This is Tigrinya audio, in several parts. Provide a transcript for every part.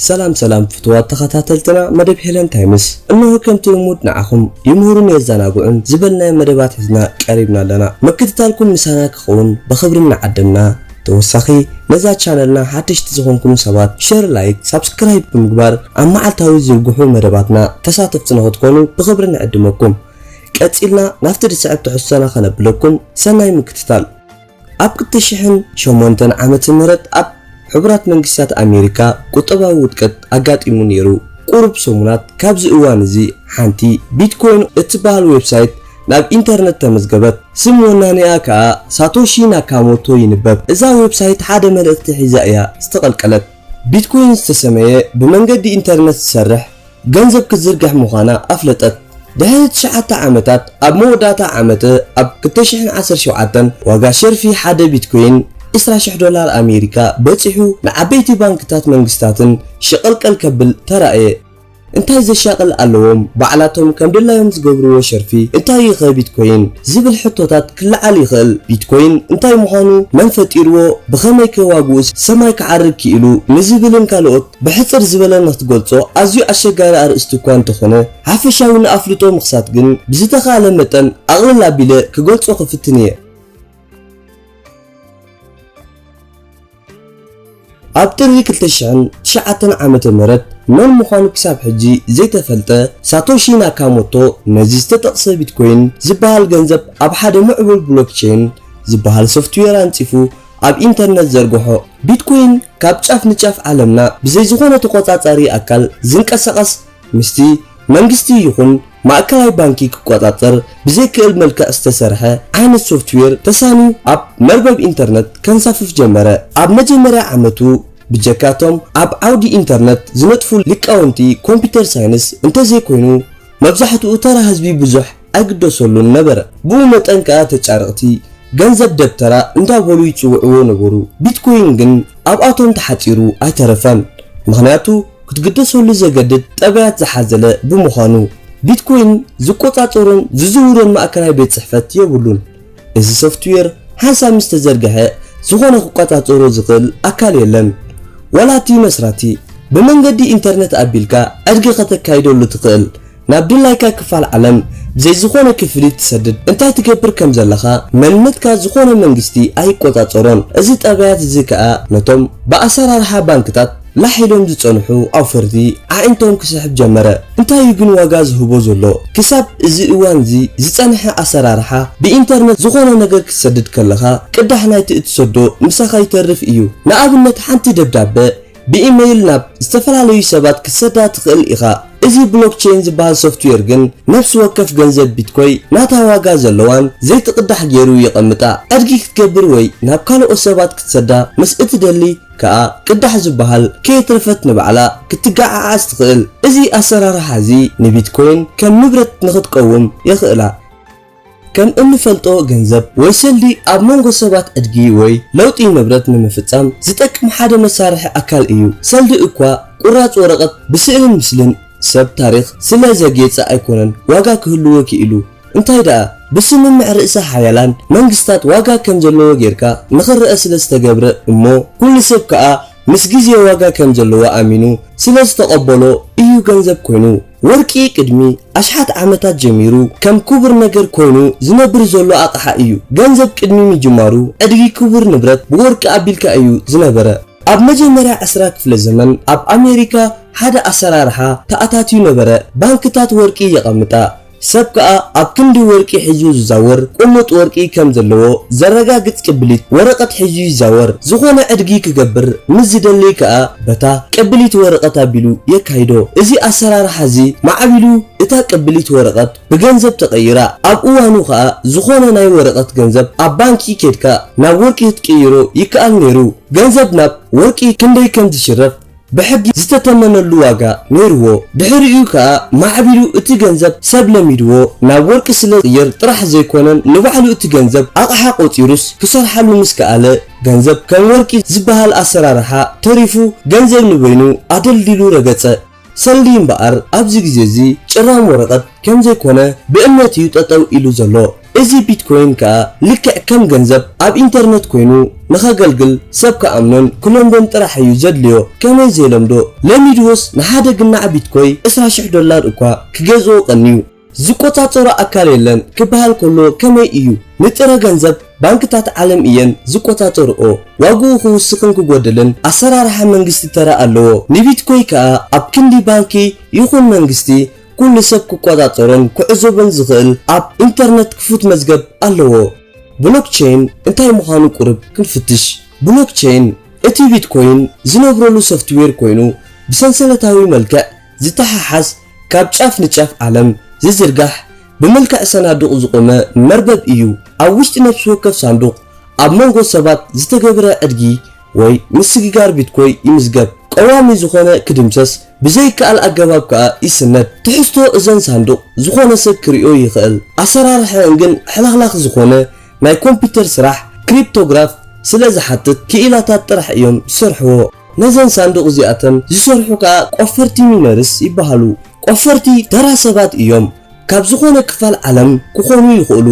ሰላም ሰላም ፍቱዋት ተኸታተልትና መደብ ሄለን ታይምስ፣ እነሆ ከምቲ ልሙድ ንዓኹም ይምህሩን የዘናግዑን ዝበልናዮ መደባት ሒዝና ቀሪብና ኣለና። ምክትታልኩም ምሳና ክኸውን ብኽብሪ እናዓደምና፣ ተወሳኺ ነዛ ቻነልና ሓደሽቲ ዝኾንኩም ሰባት ሸር፣ ላይክ፣ ሳብስክራይብ ብምግባር ኣብ መዓልታዊ ዝርግሑ መደባትና ተሳተፍቲ ንኽትኮኑ ብኽብሪ ንዕድመኩም። ቀጺልና ናብቲ ዝስዕብ ትሕዝቶና ከነብለኩም ሰናይ ምክትታል። ኣብ ክልተ ሽሕን ሸሞንተን ዓመተ ምህረት ኣብ ሕቡራት መንግስታት ኣሜሪካ ቁጠባዊ ውድቀት ኣጋጢሙ ነይሩ። ቁሩብ ሰሙናት ካብዚ እዋን እዚ ሓንቲ ቢትኮይን እትበሃል ዌብሳይት ናብ ኢንተርነት ተመዝገበት። ስም ወናኒኣ ከኣ ሳቶሺ ናካሞቶ ይንበብ። እዛ ዌብሳይት ሓደ መልእኽቲ ሒዛ እያ ዝተቐልቀለት። ቢትኮይን ዝተሰመየ ብመንገዲ ኢንተርነት ዝሰርሕ ገንዘብ ክትዝርግሕ ምዃና ኣፍለጠት። ድሕሪ ትሽዓተ ዓመታት፣ ኣብ መወዳእታ ዓመተ ኣብ ክልተ ሽሕን ዓሰርተ ሸውዓተን ዋጋ ሸርፊ ሓደ ቢትኮይን ዕስራ ሽሕ ዶላር ኣሜሪካ በጺሑ ንዓበይቲ ባንክታት መንግስታትን ሸቐልቀል ከብል ተራእየ። እንታይ ዘሻቕል ኣለዎም? ባዕላቶም ከም ድላዮም ዝገብርዎ ሸርፊ እንታይ እዩ ኸ ቢትኮይን? ዝብል ሕቶታት ክለዓል ይኽእል። ቢትኮይን እንታይ ምዃኑ? መን ፈጢርዎ? ብኸመይ ከ ዋግኡስ ሰማይ ክዓርግ ክኢሉ? ንዝብልን ካልኦት ብሕጽር ዝበለ ንኽትገልጾ ኣዝዩ ኣሸጋሪ ኣርእስቲ እኳ እንተኾነ፣ ሓፈሻዊ ንኣፍልጦ ምኽሳት ግን ብዝተኻእለ መጠን ኣቕልል ኣቢለ ክገልጾ ክፍትን እየ። ኣብ ጥሪ ክልተ ሽሕን ትሽዓተን ዓመተ ምህረት መን ምዃኑ ክሳብ ሕጂ ዘይተፈልጠ ሳቶሺ ናካሞቶ ነዚ ዝተጠቕሰ ቢትኮይን ዝበሃል ገንዘብ ኣብ ሓደ ምዕቡል ብሎክቸይን ዝበሃል ሶፍትዌር ኣንጺፉ ኣብ ኢንተርነት ዘርግሖ። ቢትኮይን ካብ ጫፍ ንጫፍ ዓለምና ብዘይ ዝኾነ ተቖጻጻሪ ኣካል ዝንቀሳቐስ፣ ምስቲ መንግስቲ ይኹን ማእከላይ ባንኪ ክቆጻጸር ብዘይክእል መልክዕ ዝተሰርሐ ዓይነት ሶፍትዌር ተሳንዩ ኣብ መርበብ ኢንተርነት ከንሳፍፍ ጀመረ። ኣብ መጀመርያ ዓመቱ ብጀካቶም ኣብ ዓውዲ ኢንተርነት ዝነጥፉ ሊቃውንቲ ኮምፒውተር ሳይንስ እንተዘይኮይኑ፣ መብዛሕትኡ ተራ ህዝቢ ብዙሕ ኣይግደሰሉን ነበረ። ብኡ መጠን ከኣ ተጫረቕቲ ገንዘብ ደብተራ እንዳበሉ ይጽውዕዎ ነበሩ። ቢትኮይን ግን ኣብኣቶም ተሓጺሩ ኣይተረፈን። ምኽንያቱ ክትግደሰሉ ዘገድድ ጠባያት ዝሓዘለ ብምዃኑ። ቢትኮይን ዝቆጻጸሮን ዝዝውሮን ማእከላይ ቤት ጽሕፈት የብሉን። እዚ ሶፍትዌር ሓንሳብ ምስ ተዘርግሐ ዝኾነ ክቆጻጸሮ ዝኽእል ኣካል የለን። ዋላ እቲ መስራቲ ብመንገዲ ኢንተርነት ኣቢልካ ዕድጊ ከተካይደሉ ትኽእል። ናብ ድላይካ ክፋል ዓለም ብዘይ ዝኾነ ክፍሊት ትሰድድ። እንታይ ትገብር ከም ዘለኻ መንነትካ ዝኾነ መንግስቲ ኣይቆጻጸሮን። እዚ ጠባያት እዚ ከኣ ነቶም ብኣሰራርሓ ባንክታት ላሕ ኢሎም ዝጸንሑ ኣውፈርቲ ኣዒንቶም ክስሕብ ጀመረ። እንታይ እዩ ግን ዋጋ ዝህቦ ዘሎ? ክሳብ እዚ እዋን እዚ ዝጸንሐ ኣሰራርሓ ብኢንተርነት ዝኾነ ነገር ክትሰድድ ከለኻ ቅዳሕ ናይቲ እትሰዶ ምሳኻ ይተርፍ እዩ። ንኣብነት ሓንቲ ደብዳበ ብኢመይል ናብ ዝተፈላለዩ ሰባት ክትሰዳ ትኽእል ኢኻ። እዚ ብሎክቸይን ዝበሃል ሶፍትዌር ግን ነፍሲ ወከፍ ገንዘብ ቢትኮይ ናታ ዋጋ ዘለዋን ዘይትቕዳሕ ገይሩ የቐምጣ። ዕድጊ ክትገብር ወይ ናብ ካልኦት ሰባት ክትሰዳ ምስ እትደሊ ከኣ ቅዳሕ ዝበሃል ከየትረፈት ንባዕላ ክትገዓዓዝ ትኽእል። እዚ ኣሰራርሓ እዚ ንቢትኮይን ከም ንብረት ንኽትቀውም የኽእላ። ከም እንፈልጦ ገንዘብ ወይ ሰልዲ ኣብ መንጎ ሰባት ዕድጊ ወይ ለውጢ ንብረት ንምፍጻም ዝጠቅም ሓደ መሳርሒ ኣካል እዩ። ሰልዲ እኳ ቁራጽ ወረቐት ብስእልን ምስልን ሰብ ታሪኽ ስለ ዘጌጸ ኣይኮነን ዋጋ ክህልዎ ክኢሉ። እንታይ ደኣ ብስምምዕ ርእሰ ሓያላን መንግስታት ዋጋ ከም ዘለዎ ጌርካ ንኽረአ ስለ ዝተገብረ እሞ ኩሉ ሰብ ከኣ ምስ ግዜ ዋጋ ከም ዘለዎ ኣሚኑ ስለ ዝተቐበሎ እዩ ገንዘብ ኮይኑ። ወርቂ ቅድሚ ኣሽሓት ዓመታት ጀሚሩ ከም ክቡር ነገር ኮይኑ ዝነብር ዘሎ ኣቕሓ እዩ። ገንዘብ ቅድሚ ምጅማሩ ዕድጊ ክቡር ንብረት ብወርቂ ኣቢልካ እዩ ዝነበረ። ኣብ መጀመርያ ዕስራ ክፍለ ዘመን ኣብ ኣሜሪካ ሓደ ኣሰራርሓ ተኣታትዩ ነበረ። ባንክታት ወርቂ የቐምጣ። ሰብ ከኣ ኣብ ክንዲ ወርቂ ሒዙ ዝዛወር ቁሙጥ ወርቂ ከም ዘለዎ ዘረጋግጽ ቅብሊት ወረቐት ሒዙ ይዛወር። ዝኾነ ዕድጊ ክገብር ምስ ዝደሊ ከኣ በታ ቅብሊት ወረቐት ኣቢሉ የካይዶ። እዚ ኣሰራርሓ እዚ ማዕቢሉ እታ ቅብሊት ወረቐት ብገንዘብ ተቐይራ። ኣብ እዋኑ ከኣ ዝኾነ ናይ ወረቐት ገንዘብ ኣብ ባንኪ ኬድካ ናብ ወርቂ ክትቅይሮ ይከኣል ነይሩ። ገንዘብ ናብ ወርቂ ክንደይ ከም ዝሽረፍ ብሕጊ ዝተተመነሉ ዋጋ ነይርዎ። ድሕሪኡ ከኣ ማዕቢሉ እቲ ገንዘብ ሰብ ለሚድዎ ናብ ወርቂ ስለ ዝቕየር ጥራሕ ዘይኮነን ንባዕሉ እቲ ገንዘብ ኣቕሓ ቆጺሩስ ክሰርሓሉ ምስ ከኣለ ገንዘብ ከም ወርቂ ዝበሃል ኣሰራርሓ ተሪፉ ገንዘብ ንበይኑ ኣደልዲሉ ረገጸ። ሰልዲ እምበኣር ኣብዚ ግዜ እዚ ጭራም ወረቐት ከም ዘይኮነ ብእምነት እዩ ጠጠው ኢሉ ዘሎ። እዚ ቢትኮይን ከኣ ልክዕ ከም ገንዘብ ኣብ ኢንተርነት ኮይኑ ንኸገልግል ሰብ ክኣምኖን ክለምዶን ጥራሕ እዩ ዘድልዮ። ከመይ ዘይለምዶ? ለሚድዎስ ንሓደ ግናዕ ቢትኮይ ዕስራ ሽሕ ዶላር እኳ ክገዝኦ ቀንዩ። ዝቆጻጸሮ ኣካል የለን ክበሃል ከሎ ከመይ እዩ? ንጥረ ገንዘብ ባንክታት ዓለም እየን ዝቆጻጸርኦ። ዋግኡ ክውስኽን ክጎድልን ኣሰራርሓ መንግስቲ ተራ ኣለዎ። ንቢትኮይ ከኣ ኣብ ክንዲ ባንኪ ይኹን መንግስቲ ኩሉ ሰብ ክቆጻጸሮን ክዕዘቦን ዝኽእል ኣብ ኢንተርነት ክፉት መዝገብ ኣለዎ። ብሎክቸይን እንታይ ምዃኑ ቁሩብ ክንፍትሽ። ብሎክቸይን እቲ ቢትኮይን ዝነብረሉ ሶፍትዌር ኮይኑ ብሰንሰለታዊ መልክዕ ዝተሓሓዝ ካብ ጫፍ ንጫፍ ዓለም ዝዝርጋሕ ብመልክዕ ሰናዱቕ ዝቖመ መርበብ እዩ። ኣብ ውሽጢ ነፍሲ ወከፍ ሳንዱቕ ኣብ መንጎ ሰባት ዝተገብረ ዕድጊ ወይ ምስግጋር ቢትኮይ ይምዝገብ። ቀዋሚ ዝኾነ ክድምሰስ ብዘይከኣል ኣገባብ ከኣ ይስነድ። ትሕዝቶ እዘን ሳንዱቕ ዝኾነ ሰብ ክርእዮ ይኽእል። ኣሰራርሐአን ግን ሕልኽላኽ ዝኾነ ናይ ኮምፒውተር ስራሕ ክሪፕቶግራፍ ስለ ዝሓትት ክኢላታት ጥራሕ እዮም ዝሰርሕዎ። ነዘን ሳንዱቕ እዚኣተን ዝሰርሑ ከኣ ቆፈርቲ ሚነርስ ይበሃሉ። ቆፈርቲ ተራ ሰባት እዮም። ካብ ዝኾነ ክፋል ዓለም ክኾኑ ይኽእሉ።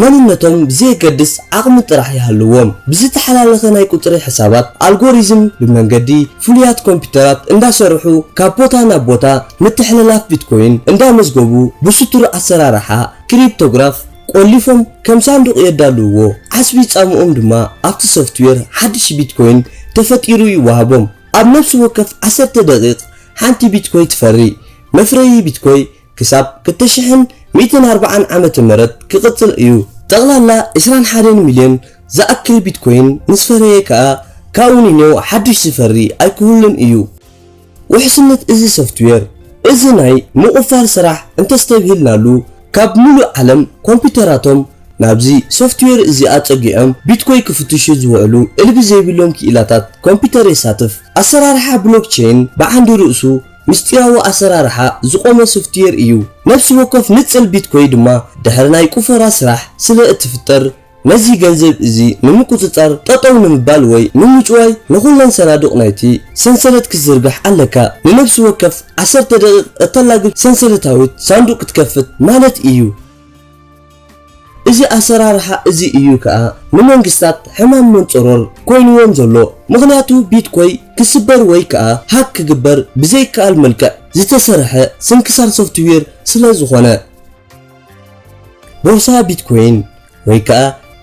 መንነቶም ብዘየገድስ ዓቕሚ ጥራሕ ይሃልዎም። ብዝተሓላለኸ ናይ ቁጽሪ ሕሳባት ኣልጎሪዝም ብመንገዲ ፍሉያት ኮምፒውተራት እንዳሰርሑ ካብ ቦታ ናብ ቦታ ምትሕልላፍ ቢትኮይን እንዳመዝገቡ ብስቱር ኣሰራርሓ ክሪፕቶግራፍ ቆሊፎም ከም ሳንዱቕ የዳልውዎ። ዓስቢ ጻምኦም ድማ ኣብቲ ሶፍትዌር ሓድሽ ቢትኮይን ተፈጢሩ ይወሃቦም። ኣብ ነፍሲ ወከፍ ዓሰርተ ደቂቕ ሓንቲ ቢትኮይ ትፈሪ። መፍረዪ ቢትኮይ ክሳብ ክልተ ሽሕን ሚእትን ኣርባዓን ዓመተ ምህረት ክቕጽል እዩ። ጠቕላላ ዕስራን ሓደን ሚልዮን ዝኣክል ቢትኮይን ምስ ፈረየ ከኣ ካብኡ ንኔው ሓድሽ ዝፈሪ ኣይክህሉን እዩ። ውሕስነት እዚ ሶፍትዌር። እዚ ናይ ምቑፋር ስራሕ እንተስተብሂልናሉ ካብ ሙሉእ ዓለም ኮምፒውተራቶም ናብዚ ሶፍትዌር እዚ ኣጸጊዖም ቢትኮይ ክፍትሹ ዝውዕሉ እልቢ ዘይብሎም ክኢላታት ኮምፒውተር የሳትፍ። ኣሰራርሓ ብሎክቸይን ብዓንዲ ርእሱ ምስጢራዊ ኣሰራርሓ ዝቖመ ሶፍትዌር እዩ። ነፍሲ ወከፍ ንጽል ቢትኮይ ድማ ድሕሪ ናይ ቁፈራ ስራሕ ስለ እትፍጠር ነዚ ገንዘብ እዚ ንምቁጽጻር ጠጠው ንምባል ወይ ንምጭዋይ ንኹለን ሰናዱቕ ናይቲ ሰንሰለት ክትዝርግሕ ኣለካ። ንነፍሲ ወከፍ ዓሰርተ ደቂቕ እተላግብ ሰንሰለታዊት ሳንዱቕ ክትከፍት ማለት እዩ። እዚ ኣሰራርሓ እዚ እዩ ከኣ ንመንግስታት ሕማም መንጸሮር ኮይንዎም ዘሎ። ምኽንያቱ ቢትኮይ ክስበር ወይ ከኣ ሃክ ክግበር ብዘይከኣል መልክዕ ዝተሰርሐ ስንክሳር ሶፍትዌር ስለ ዝኾነ። ቦርሳ ቢትኮይን ወይ ከኣ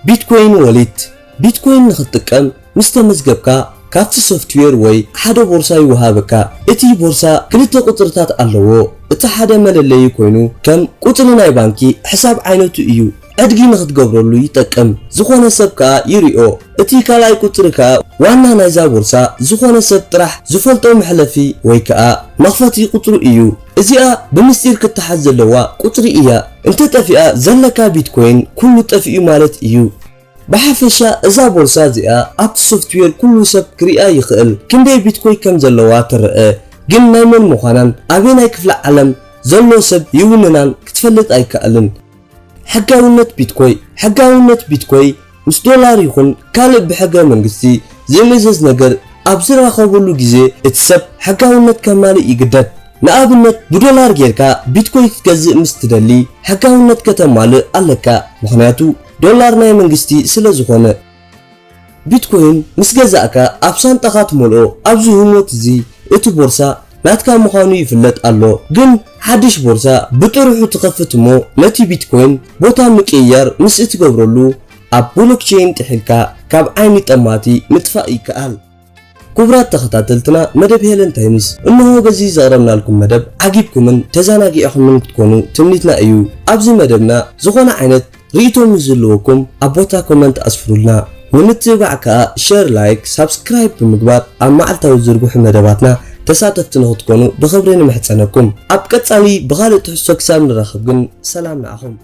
ቢትኮይን ወሊት። ቢትኮይን ንኽትጥቀም ምስ ተመዝገብካ ካብቲ ሶፍትዌር ወይ ሓደ ቦርሳ ይወሃበካ። እቲ ቦርሳ ክልተ ቁጽርታት ኣለዎ። እቲ ሓደ መለለዪ ኮይኑ ከም ቁጽሪ ናይ ባንኪ ሕሳብ ዓይነቱ እዩ። ዕድጊ ንኽትገብረሉ ይጠቅም። ዝኾነ ሰብ ከኣ ይሪኦ። እቲ ካልኣይ ቁጽሪ ከኣ ዋና ናይዛ ቦርሳ ዝኾነ ሰብ ጥራሕ ዝፈልጦ መሕለፊ ወይ ከኣ መኽፈቲ ቁጽሩ እዩ። እዚኣ ብምስጢር ክትሓዝ ዘለዋ ቁጽሪ እያ። እንተጠፊኣ ዘለካ ቢትኮይን ኩሉ ጠፊኡ ማለት እዩ። ብሓፈሻ እዛ ቦርሳ እዚኣ ኣብቲ ሶፍትዌር ኩሉ ሰብ ክሪኣ ይኽእል። ክንደይ ቢትኮይ ከም ዘለዋ ትረአ፣ ግን ናይ መን ምዃናን ኣበየናይ ክፍለ ዓለም ዘሎ ሰብ ይውንናን ክትፈልጥ ኣይከኣልን። ሕጋውነት ቢትኮይ። ሕጋውነት ቢትኮይ ምስ ዶላር ይኹን ካልእ ብሕገ መንግስቲ ዝእመዘዝ ነገር ኣብ ዝራኸበሉ ግዜ እቲ ሰብ ሕጋውነት ከማልእ ይግደድ። ንኣብነት ብዶላር ጌርካ ቢትኮይ ክትገዝእ ምስ ትደሊ ሕጋውነት ከተማልእ ኣለካ፣ ምኽንያቱ ዶላር ናይ መንግስቲ ስለ ዝኾነ። ቢትኮይን ምስ ገዛእካ ኣብ ሳንጣኻ ትመልኦ። ኣብዚ ህሞት እዚ እቲ ቦርሳ ናትካ ምዃኑ ይፍለጥ ኣሎ፣ ግን ሓድሽ ቦርሳ ብጥርሑ ትኸፍት እሞ ነቲ ቢትኮይን ቦታ ምቅይያር ምስ እትገብረሉ ኣብ ብሎክቸይን ጥሒልካ ካብ ዓይኒ ጠማቲ ምጥፋእ ይከኣል። ክቡራት ተኸታተልትና መደብ ሄለን ታይምስ እንሆ በዚ ዘቕረብናልኩም መደብ ዓጊብኩምን ተዘናጊዕኹምን ክትኮኑ ትምኒትና እዩ። ኣብዚ መደብና ዝኾነ ዓይነት ርእይቶ ምስ ዘለወኩም ኣብ ቦታ ኮመንት ኣስፍሩልና። ንምትብባዕ ከኣ ሸር፣ ላይክ፣ ሳብስክራይብ ብምግባር ኣብ መዓልታዊ ዝርግሑ መደባትና ተሳተፍቲ ንኽትኮኑ ብኽብሪ ንምሕጸነኩም። ኣብ ቀጻሊ ብኻልእ ትሕዝቶ ክሳብ ንራኸብ ግን ሰላም ንዓኹም።